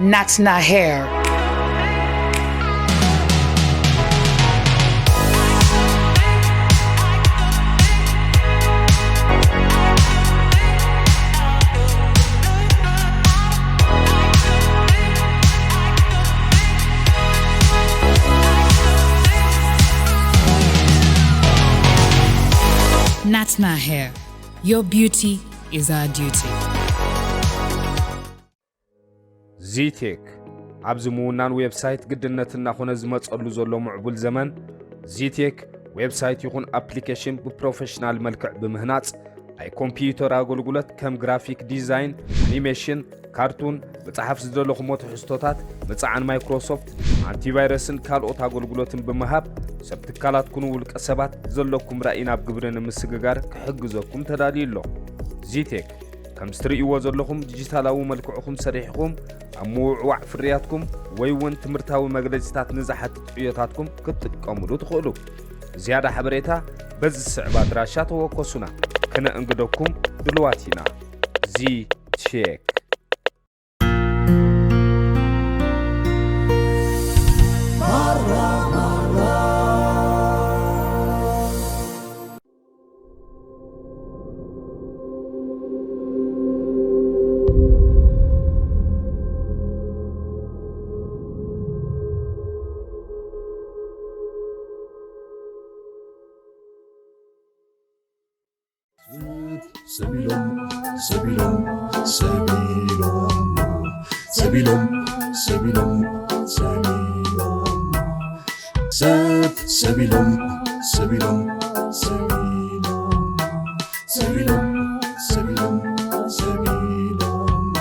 Natna Hair. Natna Hair. Your beauty is our duty. ዚቴክ ኣብዚ ምውናን ዌብሳይት ግድነት እናኾነ ዝመጸሉ ዘሎ ምዕቡል ዘመን፣ ዚቴክ ዌብሳይት ይኹን ኣፕሊኬሽን ብፕሮፌሽናል መልክዕ ብምህናጽ፣ ናይ ኮምፒውተር ኣገልግሎት ከም ግራፊክ ዲዛይን፣ ኣኒሜሽን፣ ካርቱን፣ ምጽሓፍ ዝደለኹሞ ትሕዝቶታት፣ ምጽዓን ማይክሮሶፍት፣ ኣንቲቫይረስን ካልኦት ኣገልግሎትን ብምሃብ፣ ሰብ ትካላትኩን ውልቀ ሰባት ዘለኩም ራእይ ናብ ግብሪ ንምስግጋር ክሕግዘኩም ተዳልዩ ኣሎ። ዚቴክ፣ ከምዚ ትርእይዎ ዘለኹም ዲጂታላዊ መልክዕኹም ሰሪሕኹም፣ ኣብ ምውዕዋዕ ፍርያትኩም ወይ እውን ትምህርታዊ መግለጺታት ንዝሓትት ዕዮታትኩም ክትጥቀሙሉ ትኽእሉ። ዝያዳ ሓበሬታ በዚ ዝስዕብ ኣድራሻ ተወከሱና፣ ክነእንግደኩም ድሉዋት ኢና። ዚቴክ። ሰቢሎም ሰቢሎም ሰቢሎም ሰቢሎም ሰቢሎም ሰቢሎም ሰብ ሰቢሎም ሰቢሎም ሰቢሎም ሰቢሎም ሰቢሎም ሰቢሎም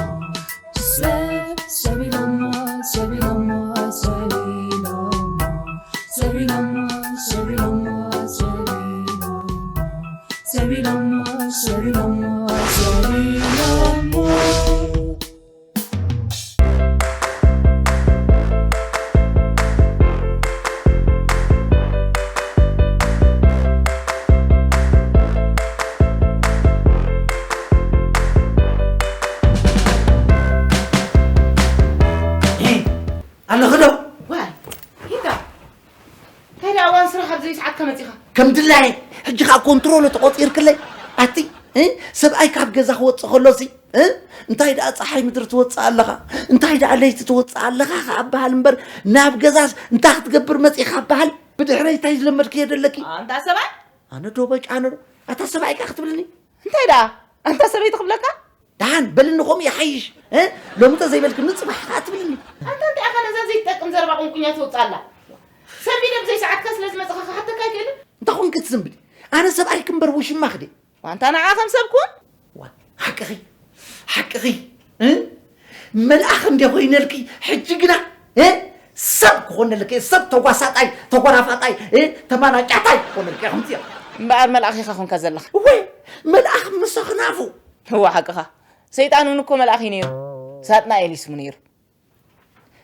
ሰብ ሰቢሎም ሰቢሎም ሰቢሎም ሰቢሎም ሰቢሎም ሰቢሎም ሰቢሎም ሰቢሎም ሰቢሎም ኣለኺ ዶ? ዋይ፣ ሂታ፣ እንታይ ደኣ እዋን ስራሕ ኣብ ዘይሰዓትካ መጺኻ? ከም ድላየ፣ ሕጂ ኸኣ ኮንትሮሎ ተቖጺርክለይ። ኣቲ፣ እ? ሰብኣይ ካብ ገዛ ክወጽእ ከሎሲ፣ እ? እንታይ ደኣ ጸሓይ ምድሪ ትወጽእ ኣለኻ? እንታይ ደኣ ለይቲ ትወጽእ ኣለኻ ከኣ በሃል እምበር፣ ናብ ገዛስ እንታይ ክትገብር መጺኻ በሃል? ብድሕረይ እንታይ ዝለመድክዮ ደለኪ? ኣንታ ሰብኣይ? ኣነ ዶ በጫ፣ ኣነ ዶ? ኣታ ሰብኣይ ከኣ ክትብልኒ? እንታይ ደኣ? ኣንታ ሰበይቲ ክብለካ? ደሓን በልኒ፣ ከምኡ ይሓይሽ። እ? ሎሚ እንተ ዘይበልክኒ ጽባሕ ከኣ ትብልኒ። ኣንታ እንታይ ኢኻ ነዛ ዘይትጠቅም ዘረባ ቁንቁኛ ተውጽኣላ? ሰብ ኢለ ብዘይ ሰዓትካ ስለ ዝመጽኻ ክሓተካ ኣይክእልን? እንታይ ኮንኪ ትዝንብሊ? ኣነ ሰብኣይኪ እምበር ውሽማኺ ድየ? ዋንታ ንዓ ከም ሰብ ኩን። ዋ፣ ሓቅኺ፣ ሓቅኺ። እ? መልኣኽ እንደ ኮይነልኪ፣ ሕጂ ግና፣ እ? ሰብ ክኾነልኪ፣ ሰብ ተጓሳጣይ፣ ተጓራፋጣይ፣ እ? ተማናጫታይ ክኾነልኪ፣ ከምዚ እያ። እምበኣር መልኣኽ ኢኻ ኮንካ ዘለኻ። እወ፣ መልኣኽ ምስ ኣኽናፉ። እወ፣ ሓቅኻ። ሰይጣን እውን እኮ መልኣኽ እዩ ነይሩ። ሳጥናኤል እዩ ስሙ ነይሩ።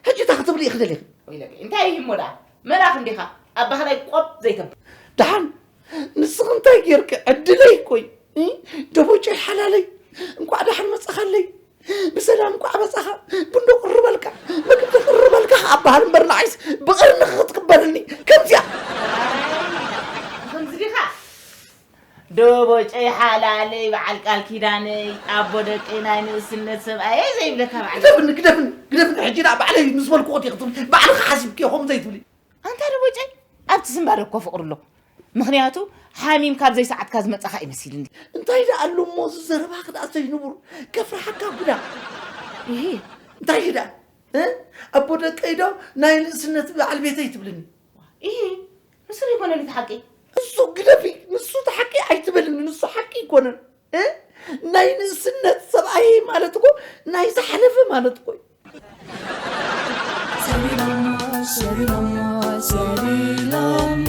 ሕጂ እንታይ ክትብሊ ኢኺ ደሊኺ? ወይለከ፣ እንታይ እዩ እሞ ደኣ? መልኣኽ እንዲኻ፣ ኣብ ባህላይ ቆብ ዘይተብር። ደሓን፣ ንስኺ እንታይ ጌርኪ? ዕድለይ እኮ እዩ። እ? ደቦጨይ ሓላለይ፣ እንቋዕ ደሓን መጻኻለይ። ብሰላም እንቋዕ መጻኻ። ቡን ዶ ቅርበልካ? ምግቢ ዶ ቅርበልካ? ከኣ በሃል እምበር ንዓይስ ብቕርንኺ ክትቅበልኒ። ከምዚኣ። ከምዚ ዲኻ? ደቦጨይ ሓላለይ፣ በዓል ቃል ኪዳነይ፣ ኣቦ ደቀይ፣ ናይ ንእስነት ሰብኣየይ ዘይብለካ በዓል። ግደፍኒ፣ ግደፍኒ፣ ግደፍኒ። ሕጂ ደኣ ባዕለይ ምስ በልኩ ዲኺ ትብሊ፣ ባዕልኺ ሓሲብክዮ ከምኡ ዘይትብሊ። ኣንታ ደቦጨይ፣ ኣብቲ ዝምባደ እኮ ፍቕሪ ኣሎ። ምኽንያቱ ሓሚም ካብ ዘይሰዓትካ ዝመጻኻ እዩ መሲልኒ። እንታይ ደኣ ኣሎ እሞ እዚ ዘረባኺ ደኣ ዘይንቡር ከፍርሓካ ጉዳ። እሂ። እንታይ ደኣ? እ? ኣቦ ደቀይ ዶ ናይ ንእስነት በዓል ቤተይ ትብልኒ? እሂ። ንሱ ዘይኮነን እቲ ሓቂ። ንሱ ግደፊ፣ ንሱ እቲ ሓቂ ኣይትበልኒ፣ ንሱ ሓቂ ኣይኮነን። እ? ናይ ንእስነት ሰብኣየይ ማለት እኮ ናይ ዝሓለፈ ማለት እኮ እዩ። ሰቢሎሞ፣ ሰቢሎሞ፣ ሰቢሎሞ።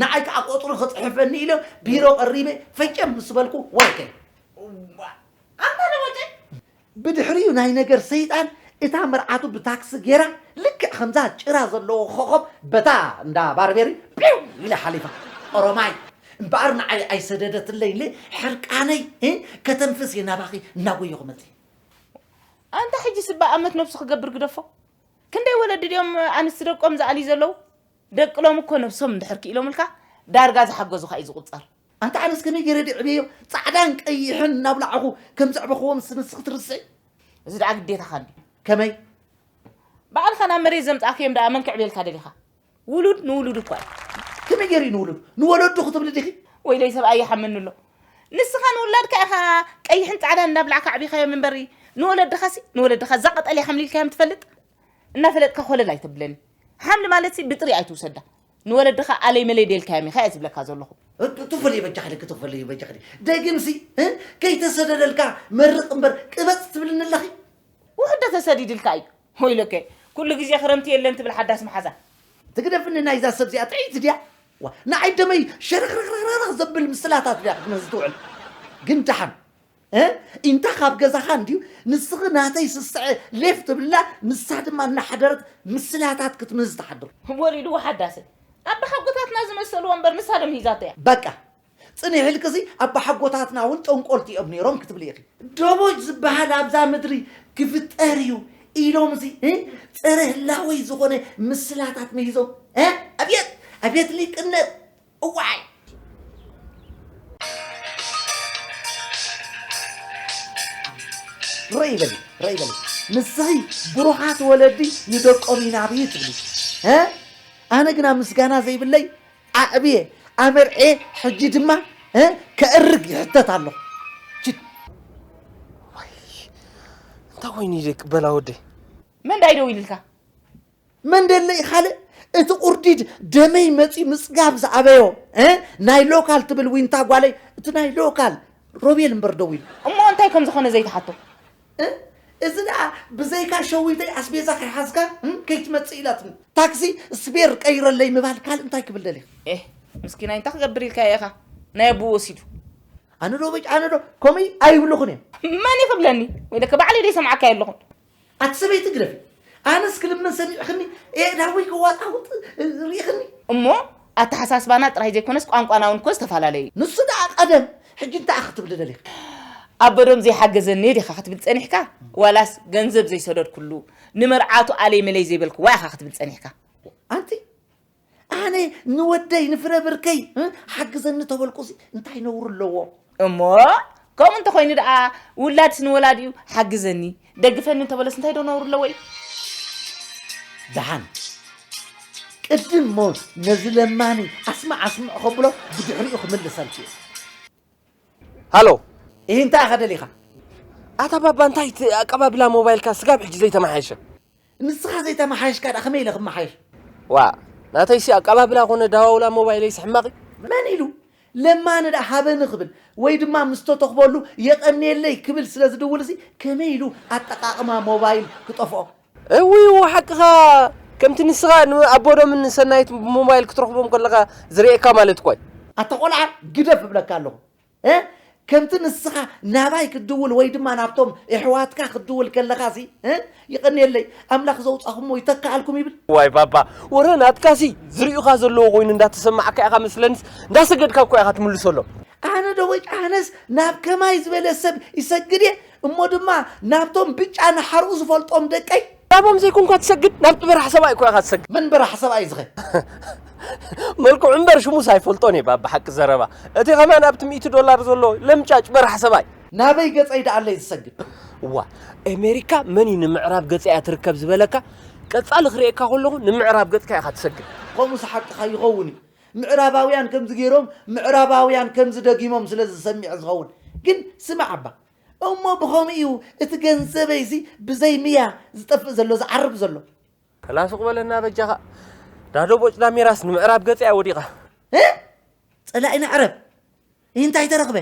ንዓይ ከዓ ቁፅሪ ክፅሕፈኒ ኢሎም ቢሮ ቀሪበ ፈጨም ምስ በልኩ ወርቀ። ኣንታ ደወጨ ብድሕሪኡ ናይ ነገር ሰይጣን እታ መርዓቱ ብታክሲ ጌራ ልክዕ ከምዛ ጭራ ዘለዎ ኮኸብ በታ እንዳ ባርቤሪ ቢው ኢላ ሓሊፋ። ኦሮማይ እምበኣር ንዓይ ኣይሰደደትለይ ኢለ ሕርቃነይ እ፣ ከተንፍስ እየ ናባኺ እናጎየኹ መፅእ። ኣንታ ሕጂ ስባ ኣመት ነብሱ ክገብር ግደፎ። ክንደይ ወለዲ ድዮም ኣንስቲ ደቆም ዝኣልዩ ዘለዉ? ደቅሎም እኮ ነብሶም እንድሕር ክኢሎምልካ ዳርጋ ዝሓገዙኻ እዩ ዝቑጸር። ኣንታ ኣነስ ከመይ ገይረ ድዕብየዮ ፃዕዳን ቀይሕን እናብላዕኹ ከም ዘዕበኽዎም ንስኺ ትርስዒ። እዚ ደኣ ግዴታኻ እንድዩ። ከመይ? ባዕልኻ ናብ መሬት ዘምጻእክዮም ደኣ መን ክዕብየልካ ደሊኻ? ውሉድ ንውሉድ እኳ እዩ። ከመይ ገይሩ እዩ ንውሉድ ንወለዱ ክትብሊ ዲኺ? ወይለይ ሰብኣይ ይሓመኒ ኣሎ። ንስኻ ንውላድካ ኢኻ ቀይሕን ጻዕዳን እናብላዕካ ኣዕቢኻዮም እምበሪ ንወለድኻሲ ንወለድኻ እዛ ቀጠልያ ሓምሊልካዮም ትፈልጥ? እናፈለጥካ ኮለል ኣይተብለኒ። ሓምሊ ማለትሲ ብጥሪ ኣይትውሰዳ። ንወለድኻ ኣለይ መለይ ደልካዮም ኢኻ እየ ዝብለካ ዘለኹ። ትፈለዩ በጃ ክልክ ትፈለዩ በጃ ክልክ ደግምሲ እ? ከይተሰደደልካ መርቕ እምበር ቅበፅ ትብልኒ ኣለኺ። ውሕደ ተሰዲድልካ እዩ። ወይለከ ኩሉ ግዜ ክረምቲ የለን ትብል ሓዳስ መሓዛ። ትግደፍኒ ናይዛ ሰብ እዚኣ ጥዕይቲ ድያ? ዋ ንዓይ ደመይ ሸርኽርኽርኽ ዘብል ምስላታት ድያ ክትመዝ ትውዕል። ግን ደሓን እ? ኢንታ ካብ ገዛኻ እንድዩ ንስኺ ናተይ ስስዐ ሌፍ ትብላ ንሳ ድማ እናሓደረት ምስላታት ክትምህዝ ትሓድር። ወሪድዎ ሓዳሰ ኣባሓጎታትና ዝመሰልዎ እምበር ንሳ ዶ ምሂዛቶ እያ። በቃ ጽኒሕ ኢልክሲ ኣባሓጎታትና እውን ጠንቆልቲ እዮም ነይሮም ክትብሊ ኢኺ። ደቦጭ ዝበሃል ኣብዛ ምድሪ ክፍጠር እዩ ኢሎም እዚ እ? ጸረ ህላወይ ዝኾነ ምስላታት ምሂዞም እ? ኣብየት ኣብየት ሊቅነት እዋይ ርእ ይበሊ ርእ ይበሊ ንስኺ ብሩኻት ወለዲ ንደቆም ይናብዩ ትብሊ እ? ኣነ ግና ምስጋና ዘይብለይ ኣዕብየ ኣመርዕየ ሕጂ ድማ እ? ከእርግ ይሕተት ኣለኹ ችድ እንታይ ኮይኑ ኢለ ክበላ ወደይ መን ዳይ ደው ኢልልካ መን ደለይ ካልእ እቲ ቁርዲድ ደመይ መፂኡ ምፅጋብ ዝኣበዮ እ? ናይ ሎካል ትብል ዊንታ ጓለይ እቲ ናይ ሎካል ሮቤል እምበር ደው ኢሉ እሞ እንታይ ከም ዝኾነ ዘይትሓቶ እ? እዚ ደኣ ብዘይካ ሸዊተይ ኣስቤዛ ከይሓዝካ እ? ከይትመፅእ ኢላትኒ ታክሲ ስፔር ቀይረለይ ምባል ካልእ እንታይ ክብል ደሊኻ ኤህ ምስኪናይ እንታይ ክገብር ኢልካ ኢኻ ናይ ኣቡኡ ወሲዱ ኣነ ዶ በጭ ኣነ ዶ ከምኡ ኣይብልኹን እዮም መን ይኽብለኒ ወይ ደከ ባዕለይ ደይሰምዓካ የለኹን ኣቲ ሰበይቲ ግደፊ ኣነስ ክልምን ሰሚዕኽኒ ኤዳዊ ከዋጣውጥ ርኢኽኒ እሞ ኣተሓሳስባና ጥራይ ዘይኮነስ ቋንቋና እውን እኮ ዝተፈላለየ እዩ ንሱ ደኣ ቀደም ሕጂ እንታይ ክትብሊ ደሊኺ ኣበዶም ዘይሓገዘኒ ዲኻ ክትብል ጸኒሕካ ዋላስ ገንዘብ ዘይሰደድኩሉ ንመርዓቱ ኣለይ መለይ ዘይበልክዋ ኢኻ ክትብል ጸኒሕካ ኣንቲ ኣነ ንወደይ ንፍረ ብርከይ ሓግዘኒ ተበልኩ እንታይ ነውር ኣለዎ እሞ ከምኡ እንተኾይኑ ደኣ ውላድስ ንወላዲኡ ሓግዘኒ ደግፈኒ እንተበለስ እንታይ ዶ ነውር ኣለዎ እዩ ደሓን ቅድም እሞ ነዚ ለማኒ ኣስማዕ ኣስምዕ ከብሎ ብድሕሪኡ ክምልሰልኪ እዩ ሃሎ ይህ እንታይ ኢኻ ደሊኻ ኣታ ባባ እንታይ ኣቀባብላ ሞባይልካ ስጋብ ሕጂ ዘይተመሓየሸ ንስኻ ዘይተመሓየሽካ ደኣ ከመይ ኢለ ክመሓየሽ? ዋእ ናተይሲ ኣቀባብላ ኮነ ደዋውላ ሞባይለይስ ሕማቕ እዩ። መን ኢሉ ለማኒ ደኣ ሃበኒ ክብል ወይ ድማ ምስ ተተኽበሉ የቐንየለይ ክብል ስለ ዝድውልሲ ከመይ ኢሉ ኣጠቓቕማ ሞባይል ክጠፍኦ? እውይ እወ ሓቅኻ ከምቲ ንስኻ ንኣቦዶምን ንሰናይት ብሞባይል ክትረኽቦም ከለኻ ዝርእየካ ማለት እኮ እዩ። ኣታ ቆልዓ ግደፍ እብለካ ኣለኹ። እ? ከምቲ ንስኻ ናባይ ክትድውል ወይ ድማ ናብቶም ኣሕዋትካ ክትድውል ከለኻሲ እ? ይቐንየለይ ኣምላኽ ዘውጻኹሞ ይተክኣልኩም ይብል። ዋይ ባባ ወረ ናትካሲ ዝርእዩኻ ዘለዎ ኮይኑ እንዳተሰማዓካ ኢኻ መስለንስ እንዳሰገድካ እኮ ኢኻ ትምልሰሎም። ኣነ ዶ ወይ ኣነስ ናብ ከማይ ዝበለ ሰብ ይሰግድ እየ እሞ ድማ ናብቶም ብጫ ንሓርኡ ዝፈልጦም ደቀይ ናባም ዘይኮንካ ትሰግድ ናብቲ በራሕ ሰብኣይ እኮ ኢኻ ትሰግድ። መን በራሕ ሰብኣይ ዝኸ መልክዑ እምበር ሽሙስ ኣይፈልጦን እየ ባብ ሓቂ ዘረባ። እቲ ከማን ኣብቲ ሚእቲ ዶላር ዘሎ ለምጫጭ በራሕ ሰብኣይ። ናበይ ገፀይ ደኣለይ ዝሰግድ። እዋ ኤሜሪካ መን እዩ ንምዕራብ ገፀ እያ ትርከብ ዝበለካ? ቀፃሊ ክርእየካ ከለኹ ንምዕራብ ገፅካ ኢኻ ትሰግድ። ከምኡስ ሓቅኻ ይኸውን እዩ። ምዕራባውያን ከምዚ ገይሮም ምዕራባውያን ከምዚ ደጊሞም ስለ ዝሰሚዐ ዝኸውን። ግን ስማዕ ኣባ እሞ ብኸምኡ እዩ እቲ ገንዘበይሲ ብዘይ ምያ ዝጠፍእ ዘሎ ዝዓርብ ዘሎ። ከላ ሱቕ በለና በጃኻ። ዳዶ ቦጭ ዳሜራስ ንምዕራብ ገጽ እያ ወዲቓ። እ? ጸላኢና ዕረብ እንታይ ተረኽበ?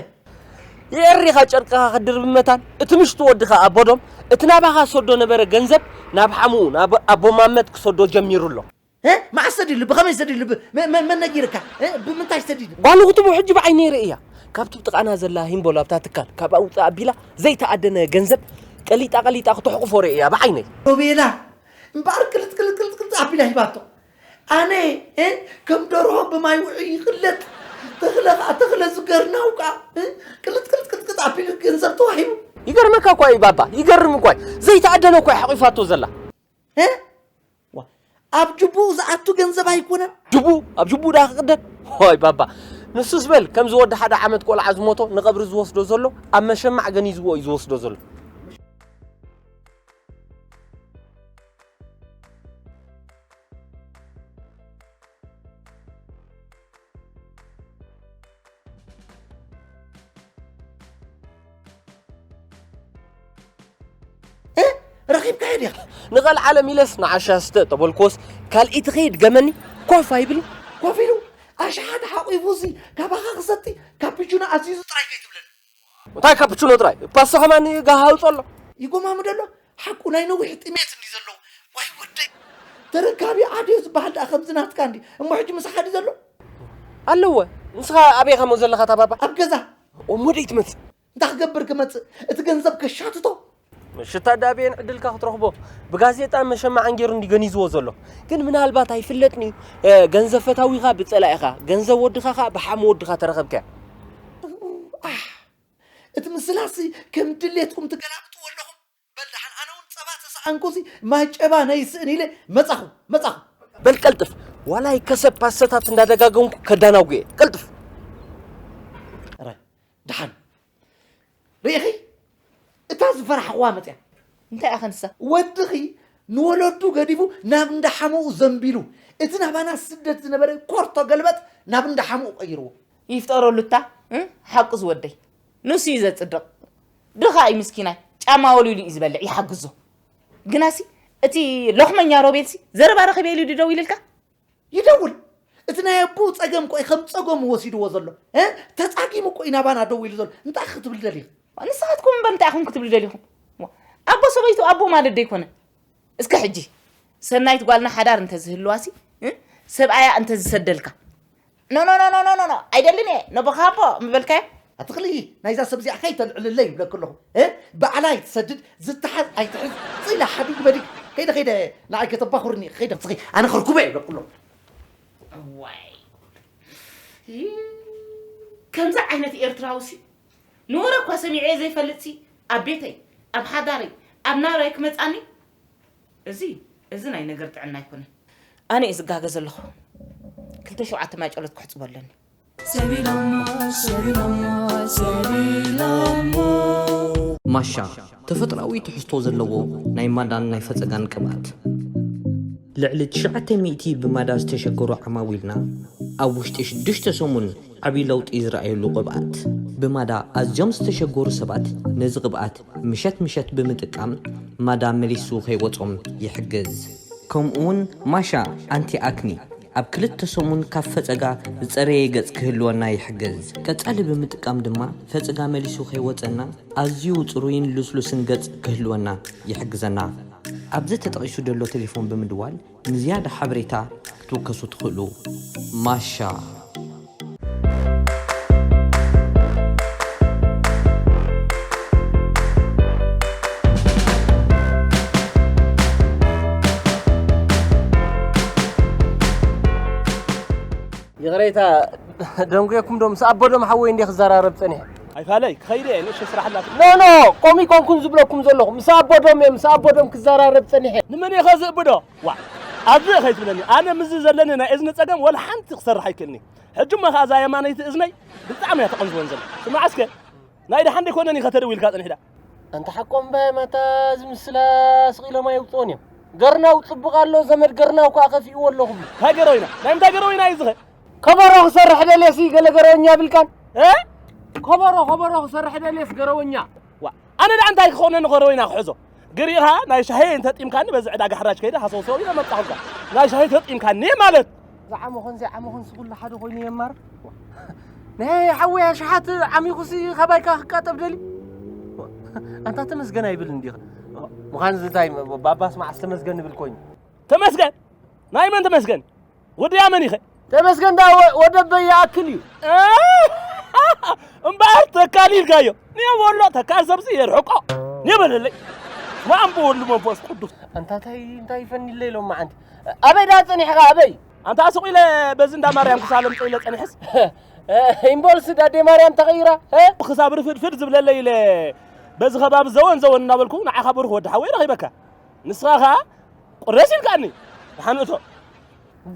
የእሪኻ ጨርቅኻ ክትድርብ መታን እቲ ምሽቱ ወድኻ ኣቦዶም እቲ ናባኻ ዝሰዶ ነበረ ገንዘብ ናብ ሓምኡ ናብ ኣቦ ማመት ክሰዶ ጀሚሩ ኣሎ። እ? መዓስ ሰዲዱ? ብኸመይ ሰዲዱ? ብ-፣ መ-፣ መ-፣ መን ነጊርካ? እ? ብምንታይ ሰዲዱ? ጓሉ ክትቡ ሕጂ ብዓይነይ ርእያ። ካብቲ ጥቓና ዘላ ሂምቦል ኣብታ ትካል፣ ካብ ኣውፅእ ኣቢላ ዘይተኣደነ ገንዘብ ቀሊጣ ቀሊጣ ክትሕቁፎ ርእያ ብዓይነይ። ሮቤላ፣ እምበኣር ቅልጥ፣ ቅልጥ፣ ቅልጥ፣ ቅልጥ ኣቢላ ሂባቶ። ኣነ፣ እ? ከም ደርሆ ብማይ ውዑይ ይቕለጥ፣ ተኽለ ኸኣ ተኽለ ዝገርናው ከኣ፣ እ? ቅልጥ፣ ቅልጥ፣ ቅልጥ፣ ቅልጥ ኣቢሉ ገንዘብ ተዋሂቡ። ይገርመካ እኳ እዩ ባባ፣ ይገርም እኳ እዩ። ዘይተኣደነ እኳ እዩ ሓቂፋቶ ዘላ። እ? ዋ፣ ኣብ ጅቡኡ ዝኣቱ ገንዘብ ኣይኮነን። ጅቡኡ? ኣብ ጅቡኡ ደኣ ክቕደድ? ዋይ ባባ፣ ንሱስ በል ከምዚ ወዲ ሓደ ዓመት ቆልዓ ዝሞቶ ንቐብሪ ዝወስዶ ዘሎ ኣብ መሸማዕ ገኒዝዎ እዩ ዝወስዶ ዘሎ። እ? ረኺብካዮ ዲኻ? ንቐልዓለም ኢለስ ንዓሻ ስተ ተበልኩዎስ፣ ካልእ ትኸይድ ገመኒ ኮፍ ኣይብልን። ኮፍ ኢሉ ኣሽሓት ሓቂፉ ሲ ካባኻ ክሰቲ ካፒቹኖ ኣዚዙ ጥራይ ከይትብለኒ። እንታይ ካፒቹኖ ጥራይ? ፓስታ ከማን ጋህ ኣውፅኦ ኣሎ። ይጎማሙ ደሎ ሓቁ ናይ ነዊሕ ጥሜት እንዲ ዘለዎ። ዋይ ወደይ። ተረካቢ ዓድዮ ዝበሃል ደኣ ከምዚ ናትካ እንዲ። እሞ ሕጂ ምሳኻ ድዩ ዘሎ? ኣለወ። ንስኻ ኣበይ ኢኻ እሞ ዘለኻ እታ ባባ? ኣብ ገዛ። እሞ ደይ ትመጽእ? እንታይ ክገብር ክመጽእ? እቲ ገንዘብ ከሻትቶ? ምሽት ኣዳብየን ዕድልካ ክትረኽቦ ብጋዜጣ መሸማዕን ገይሩ እንዲ ገኒዝዎ ዘሎ። ግን ምናልባት ኣይፍለጥን እዩ። እ፣ ገንዘብ ፈታዊኻ ብጸላኢኻ፣ ገንዘብ ወድኻ ኸኣ ብሓሙ ወድኻ ተረኸብካያ። ኣህ፣ እቲ ምስላሲ ከም ድሌትኩም ትገላብጥዎ ኣለኹም። በል ደሓን ኣነ እውን ጸባ ተሰኣንኩሲ ማይ ጨባ ነይስእን ኢለ መጻኹ፣ መጻኹ። በል ቀልጥፍ፣ ዋላ ይከሰብ ፓስተታት እንዳደጋገምኩ ከዳናጉ እየ። ቀልጥፍ። ራይ፣ ደሓን። ርኢኺ? እታ ዝፈራሕኽዋ መጽያ። እንታይ እያ ኸንሳ? ወድኺ ንወለዱ ገዲፉ ናብ እንዳ ሓሙኡ ዘንቢሉ፣ እቲ ናባና ስደት ዝነበረ ኮርቶ ገልበጥ ናብ እንዳ ሓሙኡ ቀይርዎ። ይፍጠረሉ እታ፣ እ? ሓቁ ዝወደይ። ንሱ እዩ ዘጽድቕ። ድኻ እዩ ምስኪናይ። ጫማ ወሊሉ እዩ ዝበልዕ፣ ይሓግዞ። ግናሲ፣ እቲ ሎኽመኛ ሮቤልሲ፣ ዘረባ ረኺበ ኢሉ ድደው ኢልልካ? ይደውል። እቲ ናይ ኣቦኡ ጸገም እኮ እዩ ከም ጸገሙ ወሲድዎ ዘሎ። እ? ተጻጊሙ እኮ እዩ ናባና ደው ኢሉ ዘሎ። እንታይ ክትብል ደሊኺ? ንስኻትኩም እምበር እንታይ ኢኹም ክትብሉ ደሊኹም? ዋ፣ ኣቦ ሰበይቱ ኣቦ ማለት ዶ ኣይኮነን? እስከ ሕጂ፣ ሰናይት ጓልና ሓዳር እንተዝህልዋሲ፣ እ? ሰብኣያ እንተዝሰደልካ? ኖ፣ ኖ፣ ኖ፣ ኖ፣ ኖ፣ ኖ፣ ኖ፣ ኣይደልን እየ። ነቦኻ ኣቦ ምበልካዮ? ኣትኽሊ ናይዛ ሰብ እዚኣ ከይተልዕልለይ ይብለኪ ኣለኹ። እ? ባዕላ ኣይትሰድድ፣ ዝተሓዝ ኣይትሕዝ። ጽኢላ ሓዲግ በዲግ። ከይደ፣ ከይደ፣ ንዓይ ከተባኹርኒ፣ ከይደ፣ ጽኺ፣ ኣነ ከርኩበ እየ ይብለኪ ኣለኹ። እዋይ። ይ-፣ ከምዚ ዓይነት ኤርትራውሲ ንወረ እኳ ሰሚዐ ዘይፈልጥሲ ኣብ ቤተይ፣ ኣብ ሓዳረይ፣ ኣብ ናብራይ ክመጻኒ እዚ፣ እዚ ናይ ነገር ጥዕና ኣይኮነን። ኣነ እየ ዝጋገ ዘለኹ። ክልተ ሸውዓተ ማይ ጨሎት ክሕጽቦ ኣለኒ። ሰቢሎሞ፣ ሰቢሎሞ፣ ሰቢሎሞ። ማሻ፣ ተፈጥሮኣዊ ትሕዝቶ ዘለዎ ናይ ማዳን ናይ ፈጸጋን ቅብኣት። ልዕሊ ትሽዓተ ሚእቲ ብማዳ ዝተሸገሩ ዓማዊልና ኣብ ውሽጢ ሽዱሽተ ሰሙን ዓቢ ለውጢ ዝረኣየሉ ቅብኣት። ብማዳ ኣዝዮም ዝተሸገሩ ሰባት ነዚ ቅብኣት ምሸት ምሸት ብምጥቃም ማዳ መሊሱ ከይወጾም ይሕግዝ። ከምኡውን ማሻ ኣንቲ ኣክኒ ኣብ ክልተ ሰሙን ካብ ፈጸጋ ዝጸረየ ገጽ ክህልወና ይሕግዝ። ቀጻሊ ብምጥቃም ድማ ፈጸጋ መሊሱ ከይወጸና ኣዝዩ ጽሩይን ልስሉስን ገጽ ክህልወና ይሕግዘና። ኣብዚ ተጠቒሱ ዘሎ ቴሌፎን ብምድዋል ንዝያዳ ሓበሬታ ክትውከሱ ትኽእሉ። ማሻ። ይቕሬታ፣ ደንጉየኩም ዶ? ምስ ኣቦዶም ሓወይ እንዴ ክዘራረብ ጸኒሐ። ኣይፋለይ፣ ክኸይድ እየ፣ ንእሽቶ ስራሕ ኣላትኒ። ኖ፣ ኖ፣ ከምኡ ይኮንኩን ዝብለኩም ዘለኹ። ምስ ኣቦዶም እየ፣ ምስ ኣቦዶም ክዘራረብ ጸኒሐ። ንመን እየ ኸ ዝእብዶ? ዋ፣ ኣብዚ ከይትብለኒ። ኣነ ምስዚ ዘለኒ ናይ እዝኒ ጸገም ወላ ሓንቲ ክሰርሕ ኣይክእልኒ። ሕጂ እሞ ኸኣ እዛ የማነይቲ እዝነይ ብጣዕሚ እያ ተቐንዝወን ዘላ። ስማዕ እስከ፣ ናይ ደሓን ደይኮነን ኢኻ ተደዊልካ ጸኒሕዳ። ኣንታ ሓቆም ባይ ማታ እዚ ምስላ ስቕ ኢሎም ኣይውፅኦን እዮም። ገርናው ፅቡቕ ኣሎ፣ ዘመድ ገርናው ከዓ ከፊእዎ ኣለኹ ብሉ። እንታይ ገረወይና? ናይ ምንታይ ገረወይና እዩ ዝኸ? ከበሮ ክሰርሕ ደልየሲ ገለ ገረወኛ ብልካን? እ? ከበሮ፣ ከበሮ ክሰርሕ ደልየስ ገረወኛ። ዋ፣ ኣነ ደኣ እንታይ ክኾነኒ ከረወይና ክሕዞ? ግሪኻ ናይ ሻሂ እንተጢምካኒ በዚ ዕዳጋ ሕራጅ ከይደ ሃሰውሰው ኢለ መጣኹልካ። ናይ ሻሂ ተጢምካኒ ማለት። ዝዓመኹን ዘይዓመኹን ስኹሉ ሓደ ኮይኑ የማር። ናይ ሓወይ ኣሽሓት ዓሚኹሲ ካባይካ ክቃጠብ ደሊ። ኣንታ ተመስገን ኣይብል እንዲኻ። ምዃን እዚ እንታይ ባባስ መዓስ ተመስገን ንብል ኮይኑ? ተመስገን? ናይ መን ተመስገን? ወዲ ኣመን ኢኸ? ተመስገን ዳ ወ-፣ ወደበይ ይኣክል እዩ። እምበኣር ተካል ኢልካዮ። ንየ ወሎ ተካል ሰብሲ የርሕቆ። ንየ በለለይ። ማን ብወሉ መንፈስ ቅዱስ። ኣንታ እንታይ፣ እንታይ ይፈኒ ኢለ ኢሎም መዓንቲ። ኣበይ ዳ ጸኒሕኻ፣ ኣበይ? ኣንታ ስቕ ኢለ በዚ እንዳ ማርያም ክሳለም ኢለ ጸኒሐስ። ኢምቦልስ ዳዴ ማርያም ተቐይራ፣ እ? ክሳብ ርፍድፍድ ዝብለለይ ኢለ በዚ ከባቢ ዘወን ዘወን እናበልኩ ንዓኻ ብሩኽ ወዲ ሓወይ ረኺበካ። ንስኻ ኸኣ ቁረስ ኢልካኒ። ደሓን እቶ።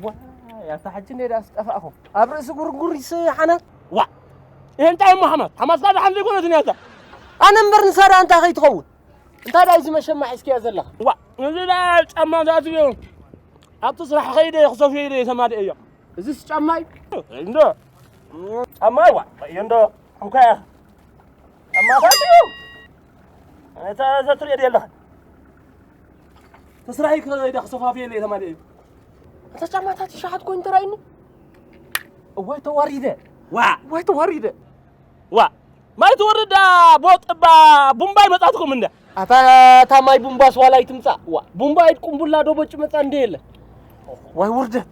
ዋይ፣ ኣታ ሕጂ እንደ ደኣ ዝጠፋእኹ። ኣብ ርእሲ ጉርጉር ይስ ሓናት። ዋ! ይሄ እንታይ እሞ ሓማት? ሓማትካ ደሓን ዘይኮነትን እያ እታ። ኣነ እምበር ንሳ ደኣ እንታይ ከይትኸውን? እንታይ ደኣ እዚ መሸማ ሒዝክያ ዘለኻ? ዋ! እዚ ደኣ ጫማታት እዩ። ኣብቲ ስራሕ ኸይደ ክሰፍዮ ኢለ ተማሊአ እዮ። እዚስ ጫማ እዩ? እንዶ። ጫማ ዋ! እንዶ። እንኳ ጫማታት እዩ። እታ ዘትሪኦ ድየ ኣለኻ? ተስራሒ ከይደ ክሰፋፍየለይ ተማሊአ እዩ። እታ ጫማታት ይሸሓት ኮይኑ ተራእዩኒ። እዋይ ተዋሪደ። ዋ! እዋይ ተዋሪደ። ዋ! ማይ ትወርድ ዳ ቦጥ እባ ቡምባይ መጻትኩም እንደ። ኣታ፣ እታ ማይ ቡምባስ ዋላ ኣይትምጻእ። ዋ! ቡምባይ ቁምቡላ ዶ ቦጭ መጻ እንደ የለ። ዋይ ውርደት።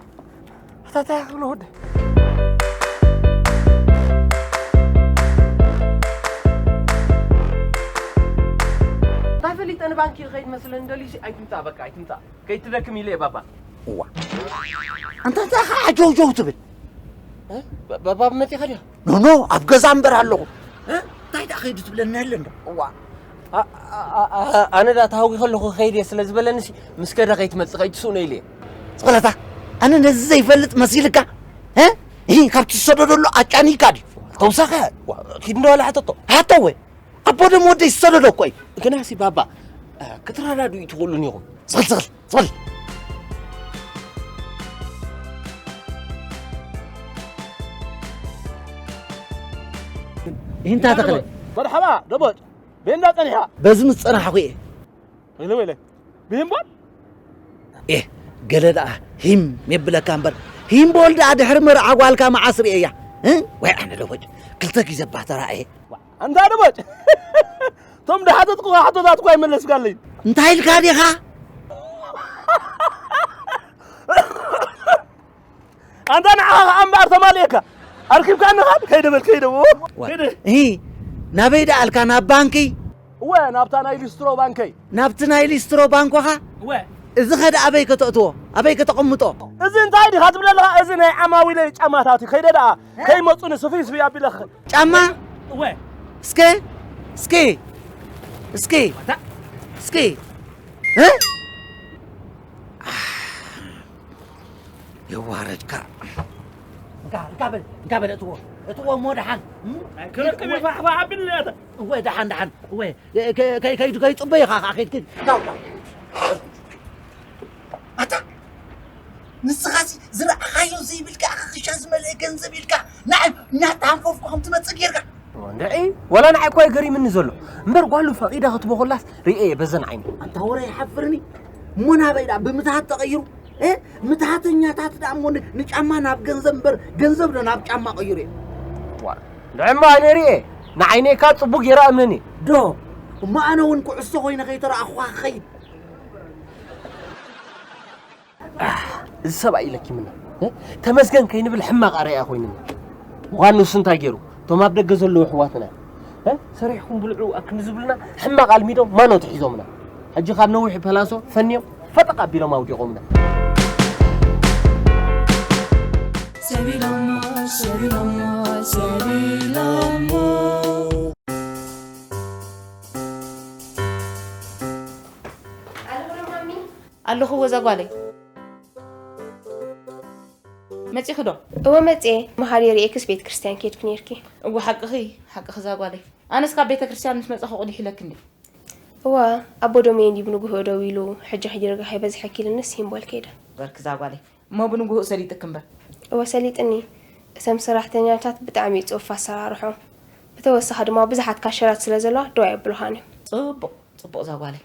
ኣታ፣ እንታይ ያክል ወደ። እንታይ ፈሊጠ ንባንኪ ይኸይድ መስለኒ ደልዩሲ ኣይትምጻእ፣ በቃ ኣይትምጻእ። ከይትደክም ኢለ እየ ባባ። እዋ። ኣንታ እንታይ ኸዓ ጀውጀው ትብል? እ? ባ-፣ ባባ መጺኻ ድያ? ኖ፣ ኖ፣ ኣብ ገዛ እምበር ኣለኹ። እ? እንታይ ደኣ ከይዱ ትብለና የለ እንዶ? እዋ። ኣ-፣ ኣ-፣ ኣ-፣ ኣ-፣ ኣነ ደኣ ተሃዊኸ ኣለኹ ከይድ እየ ስለ ዝበለንሲ ምስ ከደ ከይትመጽእ ከይትስእኖ ኢለ እየ። ጽቕለታ፣ ኣነ ነዚ ዘይፈልጥ መሲልካ? እ? እሂ፣ ካብቲ ዝሰደዶ ኣሎ ኣጫኒካ ድዩ? ተውሳኸ? ዋ፣ ኪድ እንዶ በለ ሓተቶ። ሓቶ ወይ? ኣቦ ደም ወደይ ዝሰደዶ እኮ እዩ። ግናሲ ባባ፣ እ፣ ክትረዳድኡ ትኽእሉን ኢኹም። ስቕል፣ ስቕል፣ ስቕል። ይህንታ ተኽለ። መርሓባ፣ ደቦጭ። ቤንዳ ጸኒሓ። በዚ ምስ ጸናሕኹ እየ። ወይለ፣ ወይለ። ብሂምቦል? ኤህ፣ ገለ ደኣ ሂም የብለካ እምበር፣ ሂምቦል ደኣ ድሕሪ መርዓ ጓልካ መዓስ ርእየያ? እ? ወይ ኣነ ደቦጭ፣ ክልተ ግዜ እባ ተራእየ። ዋ፣ ኣንታ ደቦጭ፣ እቶም ዝሓተትኩኻ ሕቶታት እኳ ኣይመለስካለይ። እንታይ ኢልካ ዲኻ? ኣንታ ንዓኻ ኸዓ እምበኣር ተማልኤካ። ኣርኪብካኒ ኻብ ከይደ በል፣ ከይደ። ዋ፣ ከይደ። እሂ፣ ናበይ ደኣ ኣልካ? ናብ ባንኪ? እወ፣ ናብታ ናይ ሊስትሮ ባንከይ። ናብቲ ናይ ሊስትሮ ባንኮኻ? እወ። እዚ ኸ ደኣ ኣበይ ከተእትዎ? ኣበይ ከተቐምጦ? እዚ እንታይ ዲኻ ትብል ኣለኻ? እዚ ናይ ዓማዊለይ ጫማታት እዩ። ከይደ ደኣ፣ ከይመጹኒ ስፍይ ስፍይ ኣቢለ ኸ-፣ ጫማ? እወ። እስከ፣ እስከ፣ እስከ፣ ዋታ? እስከ። እ? የዋረድካ። እንካ፣ እንካ በል፣ እንካ በል፣ እትዎ፣ እትዎ እሞ ደሓን። እም? ኣይ፣ ክረክብ እዩ፣ ፋሕ፣ ፋሕ ኣቢሉ እያ እታ። እወ፣ ደሓን፣ ደሓን። እወ፣ ከ-፣ ከ-፣ ከይዱ፣ ከይጽበ ኢኻ፣ ኸዓ ከይድ፣ ከይድ። ዳው፣ ዳው። ኣታ፣ ንስኻሲ ዝረኣኻዮ ዘይብልካ፣ ኣኻ ክሻ ዝመልአ ገንዘብ ኢልካ፣ ንዓይ እናተሃንፈፍኩ ከም ትመጽእ ጌርካ። እንድዒ፣ ወላ ንዓይ እኮ እዩ ገሪምኒ ዘሎ። እምበር ጓሉ ፈቒዳ ክትቦ ከላስ ርእየ በዘን ዓይኒ። ኣንታ ወረ ይሓፍርኒ። እሞ ናበይ ደኣ ብምትሃት ተቐይሩ? እ? ምትሃተኛታት ደኣ እሞ ን-፣ ንጫማ ናብ ገንዘብ እምበር ገንዘብ ዶ ናብ ጫማ ቀይሩ እዩ? ዋ፣ እንድዒ እሞ ኣነ ርእየ። ንዓይነይ እካ ጽቡቕ ገይረ ኣምነኒ። ዶ? እሞ ኣነ እውን ኩዕሶ ኮይነ ከይተረኣኹኻ ክኸይድ። ኣህ፣ እዚ ሰብኣይ ለኪምና፣ እ? ተመስገን ከይንብል ሕማቕ ኣርኣያ ኮይንና። ምዃኑ ንሱ እንታይ ገይሩ? እቶም ኣብ ደገ ዘለዉ ኣሕዋትና፣ እ? ሰሪሕኩም ብልዑ ኣብ ክንዲ ዝብሉና ሕማቕ ኣልሚዶም ማኖት ሒዞምና። ሕጂ ካብ ነዊሕ ፐላሶ ፈንዮም ፈጠቕ ኣቢሎም ኣውዲቖምና። ሰቢሎሞ፣ ሰቢሎሞ፣ ሰቢሎሞ። ኣለኹ ዶ ማሚ? ኣለኹ ወዛ ጓለይ። መጺኺ ዶ? እወ መጽየ። መሃሪ ርእየክስ ቤተ ክርስቲያን ኬድኪ ኔርኪ። እወ ሓቅኺ፣ ሓቅኺ እዛ ጓለይ። ኣነስ ካብ ቤተ ክርስቲያን ምስ መጻኹ ቁሊሕ ኢለኪ እንዲ። እወ ኣቦ ዶሜ እንዲ ብንጉሆ ደው ኢሉ ሕጂ ሕጂ ርጋሕ ይበዝሐኪ ኢልንስ ሂምቦል ከይደ። በርኪ እዛ ጓለይ። እሞ ብንጉሆ ሰሊጥኪ እምበር። እወ ሰሊጥኒ። እቶም ሰራሕተኛታት ብጣዕሚ እዩ ጽፉፍ ኣሰራርሖም። ብተወሳኺ ድማ ብዙሓት ካሸራት ስለ ዘለዋ ደው ኣየብሉኻን እዮም። ጽቡቕ፣ ጽቡቕ እዛ ጓለይ።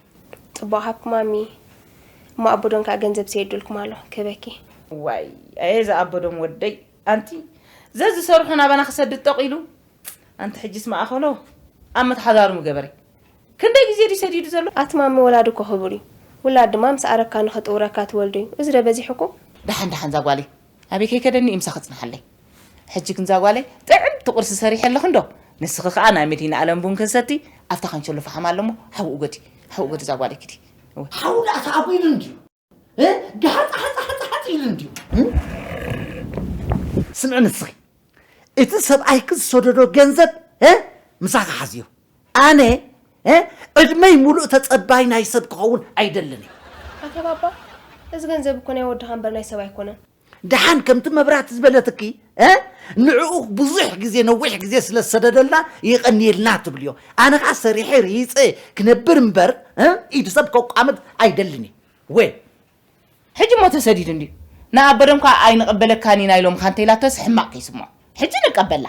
ጽቡቕ ሃብኪ ማሚ። እሞ ኣቦ ዶም ከኣ ገንዘብ ሰይዱልኩም ኣሎ፣ ክህበኪ። ዋይ፣ ኣየ ዝኣበዶም ወደይ፣ ኣንቲ ዘዝሰርሑ ናባና ክሰድድ ጠቒሉ፣ ኣንቲ ሕጂስ ማእኸሎ ኣብ መትሓዛሩ ምገበረ። ክንደይ ግዜ ድዩ ሰዲዱ ዘሎ? ኣቲ ማሚ ወላዲ እኮ ክቡር እዩ። ውላድ ድማ ምስ ኣረካ ንኸጥውረካ ትወልዶ እዩ። እዚ ዶ በዚሑኩም? ደሓን ደሓን ዛጓለይ፣ ኣበይ ከይከደኒ እዩ ምሳኺ ጽንሓለይ። ሕጂ ግን ዛጓለይ፣ ጥዕምቲ ቁርሲ ሰሪሐ ኣለኹ እንዶ። ንስኺ ከኣ ናይ መድሂን ኣለም ቡን ክንሰቲ ኣብታ ካንቸሎ ፈሓም ኣለሞ፣ ሓውኡ ገዲ፣ ሓውኡ ገዲ ዛጓለይ ኪዲ። እወ። ሓው ደኣ ተኣጒሉ እንድዩ። እ? ጋሓ ጻሓ ጻሓ ጻሓ ኢሉ እንድዩ። እ? ስምዒ ንስኺ፣ እቲ ሰብኣይኪ ዝሰደዶ ገንዘብ፣ እ? ምሳኺ ሓዝዮ። ኣነ፣ እ? ዕድመይ ሙሉእ ተጸባይ ናይ ሰብ ክኸውን ኣይደልን እየ። ኣታ ባባ፣ እዚ ገንዘብ እኮ ናይ ወድኻ እምበር ናይ ሰብ ኣይኮነን። ደሓን ከምቲ መብራት ዝበለትኪ፣ እ? ንዕኡ ብዙሕ ግዜ፣ ነዊሕ ግዜ ስለ ዝሰደደልና የቐንየልና ትብልዮ። ኣነ ኸኣ ሰሪሐ ርሂጸ ክነብር እምበር፣ እ? ኢድ ሰብ ከቋምት ኣይደልን እየ። ወይ ሕጂ እሞ ተሰዲዱ እንድዩ። ንኣቦ ደም ከኣ ኣይንቕበለካን ኢና ኢሎምኻ እንተ ኢላቶስ ሕማቕ ከይስምዖ። ሕጂ ንቀበላ።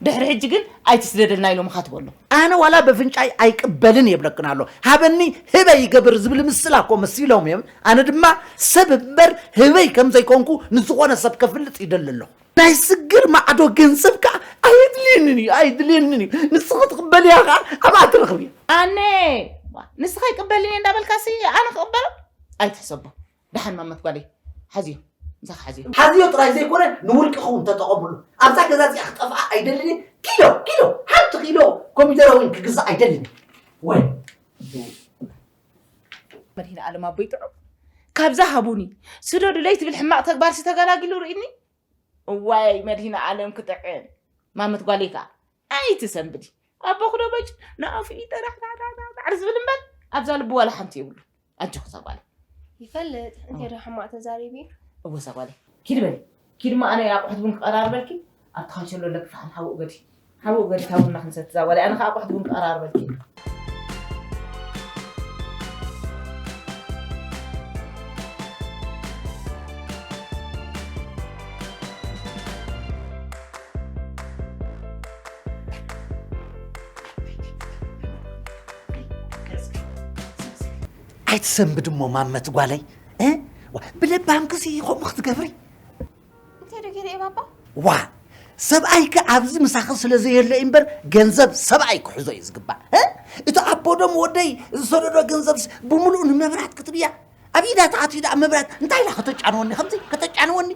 ድሕሪ ሕጂ ግን ኣይትስደደልና ኢሎምኻ ትበሎ። ኣነ ዋላ በፍንጫይ ኣይቅበልን የብለክን ኣሎ። ሃበኒ ህበይ ይገብር ዝብል ምስላ እኮ መሲሎም እዮም። ኣነ ድማ ሰብ እምበር ህበይ ከም ዘይኮንኩ ንዝኾነ ሰብ ከፍልጥ ይደሊ ኣለኹ። ናይ ስግር ማዕዶ ገንዘብ ከኣ ኣየድልየንን እዩ፣ ኣይድልየንን እዩ። ንስኺ ትቕበልያ ከኣ ኣብኣ ትረኽብዮ። ኣነ፣ ዋ፣ ንስኻ ኣይቅበልን እየ እንዳበልካሲ ኣነ ክቕበሎ? ኣይትሕሰቦ። ደሓን ማመት ጓለይ፣ ሓዝዮ፣ ምሳኻ ሓዝዮ። ሓዝዮ ጥራይ ዘይኮነ ንውልቅኺ እውን ተጠቐምሉ። ኣብዛ ገዛ እዚኣ ክጠፍኣ ኣይደልን እየ። ኪሎ፣ ኪሎ፣ ሓንቲ ኪሎ ኮሚደረ እውን ክግዛእ ኣይደልን እየ። ወይ። መድሂን ኣለም ኣቦይ ጥዑም፣ ካብዛ ሃቡኒ፣ ስደዱለይ ትብል ሕማቕ ተግባርሲ ተገላጊሉ ርኢኒ። እዋይ መድሂን ኣለም ክጥዕም። ማመት ጓለይ ከኣ ኣይትሰንብዲ። ኣቦኺ ዶ በጭ ንኣፉ እዩ ጠራሕ ጣዕጣዕጣዕጣዕ ዝብል እምበር ኣብዛ ልቡ ዋላ ሓንቲ የብሉ። ኣጆኺ እዛ ጓለይ። ይፈልጥ፣ እንተ ዶ ሕማቕ ተዛሪቡ እዩ። እወ እዛ ጓለይ። ኪዲ በሊ። ኪዲ እሞ ኣነ ኣቑሑት ቡን ክቐራርበልኪ ኣብቲ ካንሸሎ ኣለኪ ፈሓም ሓዊ እገዲ። ሓዊ እገዲ እታ ቡና ክንሰቲ እዛ ጓለይ። ኣነ ከኣ ኣቑሑት ቡን ክቐራርበልኪ። ኣይትሰንብድ እሞ ማመት ጓለይ፣ እ? ዋ፣ ብለባምክሲ ከምኡ ክትገብሪ? እንታይ ዶ ገይረ እየ ባባ? ዋ፣ ሰብኣይኪ ኣብዚ ምሳኺ ስለ ዘየሎ እዩ እምበር ገንዘብ ሰብኣይ ክሕዞ እዩ ዝግባእ፣ እ? እቲ ኣቦ ደም ወደይ ዝሰደዶ ገንዘብስ ብምሉኡ ንመብራት ክትብያ? ኣብ ኢዳ ተኣትዩ ደኣ መብራት እንታይ ኢላ ከተጫንወኒ? ከምዚ ከተጫንወኒ?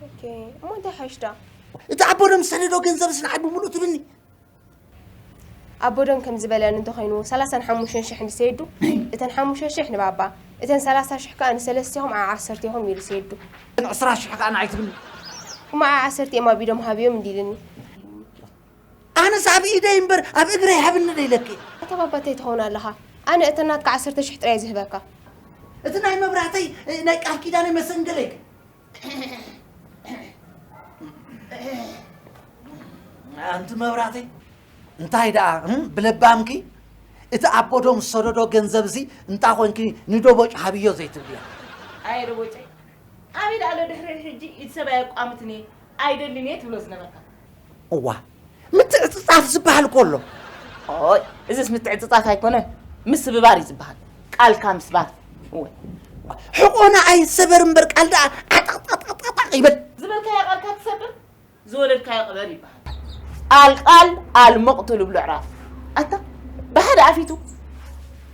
ኦኬ፣ እሞ እንታይ ሓይሽ ደኣ? እቲ ኣቦ ደም ዝሰደዶ ገንዘብስ ንዓይ ብምሉኡ ትብኒ? ኣቦ ደም ከም ዝበለኒ እንተኾይኑ፣ ሰላሳን ሓሙሽተን ሽሕ ንሰየዱ፣ እተን ሓሙሽተ ሽሕ ንባባ፣ እተን ሰላሳ ሽሕ ከኣ ንሰለስቲኹም ዓዓ ዓሰርቲኹም ኢሉ ሰየዱ። እተን ዕስራ ሽሕ ከኣ ንዓይ ትብኒ? እሞ ዓዓ ዓሰርቲኦም ኣብ ኢዶም ሃብዮም እንዲልኒ። ኣነስ ኣብ ኢደይ እምበር ኣብ እግረይ ሃብኒ ዶ ኢለኪ? ኣታ ባባ እንታይ ትኸውን ኣለኻ? ኣነ እተን ናትካ ዓሰርተ ሽሕ ጥራይ ዝህበካ። እቲ ናይ መብራህተይ፣ ናይ ቃል ኪዳነይ መሰንገለይ ከ? ኣንቲ መብራህተይ፣ እንታይ ደኣ፣ እም፣ ብለባምኪ እቲ ኣቦ ዶም ዝሰደዶ ገንዘብሲ እንታ ኾንኪ ንደቦጭ ሃብዮ ዘይትብልያ? ኣየ ደቦጨይ፣ ኣበይ ደኣ ኣሎ ድሕሪ ሕጂ ኢድ ሰብ ኣየቋምትን እየ፣ ኣይደልን እየ ትብሎ ዝነበርካ? እዋ፣ ምትዕጽጻፍ ዝበሃል እኮ ኣሎ። ኦይ፣ እዚስ ምትዕጽጻፍ ኣይኮነን፣ ምስብባር እዩ ዝበሃል። ቃልካ ምስባር። እወ። ሕቆና ኣይሰበር እምበር ቃል ደኣ ዓጠቕጠቕጠቕጠቕ ይበል። ዝበልካዮ ቃልካ ትሰብር፣ ዝወለድካዮ ቅበር ይበሃል። ኣልቃል ኣልመቕቱል እብሉ ኣዕራብ። ኣታ፣ ብሓደ ኣፊቱ፣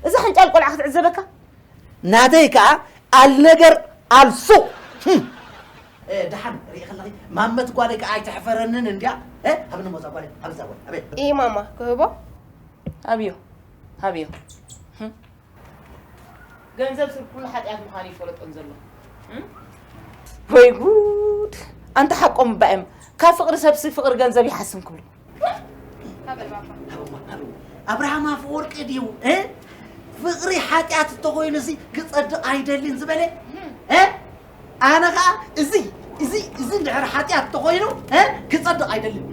እዛ ሕንጫል ቆልዓ ክትዕዘበካ? ናተይ ከኣ ኣልነገር ኣልሱቕ። ህም። እ፣ ደሓን ርኢ ከለኺ፣ ማመት ጓለይ ከኣ ኣይተሕፈረንን እንድያ። እ፣ ሃብኒ ሞዛ ጓለይ፣ ሃብዛ ጓለይ፣ ኣበይ? እይ ማማ፣ ክህቦ? ሃብዮ፣ ሃብዮ። ህም። ገንዘብ ስብ ኩሉ ሓጢኣት ምዃኑ ይፈለጦን ዘሎ። ህም? ወይ ጉድ! ኣንታ ሓቆም እባ እዮም። ካብ ፍቕሪ ሰብሲ ፍቕሪ ገንዘብ ይሓስም ክብሉ። ሃበል ባባ። ሃበል፣ ሃበል። ኣብርሃም ኣፈወርቂ ድዩ? እ? ፍቕሪ ሓጢኣት እንተኾይኑ እዚ ክጸድቕ ኣይደልን ዝበለ? እ? ኣነ ኸኣ እዚ፣ እዚ፣ እዚ እንድሕር ሓጢኣት እንተኾይኑ፣ እ? ክጸድቕ ኣይደልን።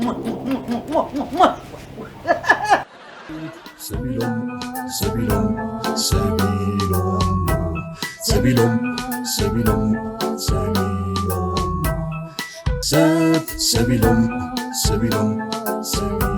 ሰቢሎም፣ ሰቢሎም፣ ሰቢሎም፣ ሰቢሎም፣ ሰቢሎም፣ ሰቢሎም፣ ሰብ፣ ሰቢሎም፣ ሰቢሎም፣ ሰቢሎም።